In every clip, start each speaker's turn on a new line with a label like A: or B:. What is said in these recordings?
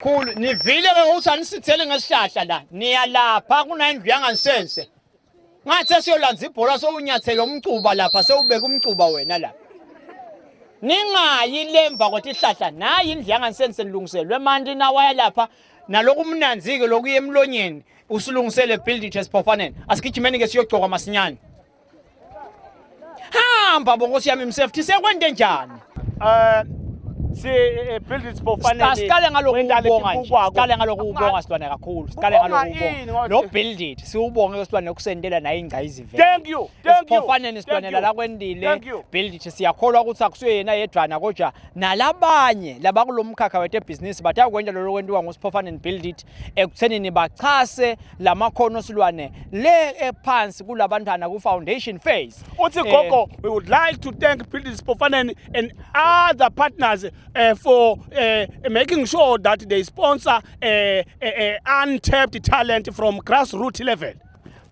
A: Khulu nivile ke ukuthi anisithele ngesihlahla la. Niyalapha kunendlu yangansense. Ngathi sesiyolanza ibhola sowunyathela umcuba lapha sewubeka umcuba wena la. Ningayi lemva kwetihlahla nayi indlu yangansense nilungiselwe emanti nawaya lapha naloku mnanzi ke lokuya emlonyeni usilungisele build it esiphofaneni. Asigijimeni ke siyogcoka masinyane. Hamba bonkosi yami msefthi sekwente njani?
B: Eh si eh, build it for
A: Siqale ngalokhu ubonga nje. Siqale ngalokhu ubonga silwane kakhulu. Siqale ngalokhu ubonga. Lo build it siwubonge silwane ukusendela naye ingcayizivele.
B: Thank you. Thank you.
A: Siphofaneni silwane la kwendile build it siyakholwa ukuthi akusuye yena yedwana kodwa nalabanye labakulomkhakha wetebhizinisi batakwenta lolo kwentiwa ngusiphofaneni build it ekuthenini bachase lamakhono silwane le ephansi kulabantwana ku foundation phase.
B: Uthi gogo, we would like to thank Build It Siphofaneni and other partners for making sure that they sponsor untapped talent from grassroots level.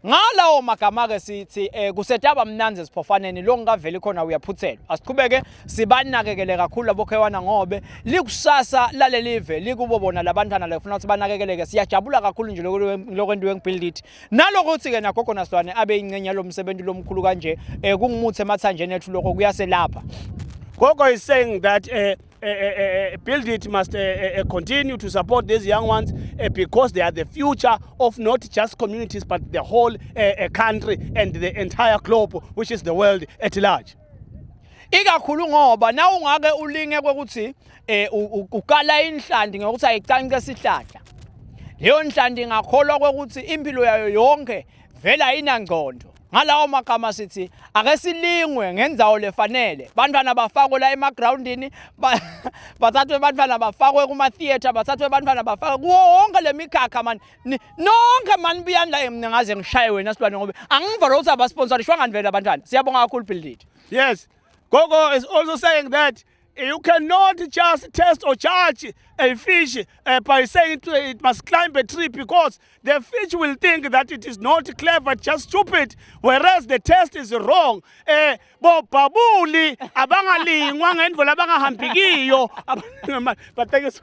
A: Ngalawo magama ke sithi kusetaba mnanzi esiphofaneni lo ngikaveli khona uyaphuthelwa. Asiqhubeke sibanakekele kakhulu labokhewana ngobe likusasa lalelive likubo bona labantwana lekufuna ukuthi banakekeleke. Siyajabula kakhulu nje lokwentiwe ngibuild it. Nalokuthi ke nagogo nasilwane abe ingcenye yalomsebenzi lomkhulu kanje kungumuthe emathanjeni ethu lokho kuyaselapha.
B: Gogo is saying that Build It must continue to support these young ones because they are the future of not just communities but the whole country and the entire globe, which is the world at large.
A: Ikakhulu ngoba na ungake ulinge kwekuthi ukala inhlanti ngokuthi ayicanci esihlahla. Leyo nhlanti ingakholwa kwekuthi impilo yayo yonke vele ayinangqondo. Ngalawo magama sithi ake silingwe ngendzawo lefanele. Bantwana bafakwe la emagroundini, bathathwe bantwana bafakwe kuma theater, bathathwe bantwana bafakwe kuwo wonke lemikhakha man. Nonke man buyani la mina ngaze ngishaye wena silwane ngoba angiva lo ukuthi abasponsorishwa ngani vele abantwana. Siyabonga kakhulu Build It.
B: Yes. Gogo is also saying that you cannot just test or judge a fish by saying it must climb a tree, because the fish will think that it is not clever, just stupid, whereas the test is wrong. Bobabuli abangalingwa ngendlela abangahambikiyo. But thank you so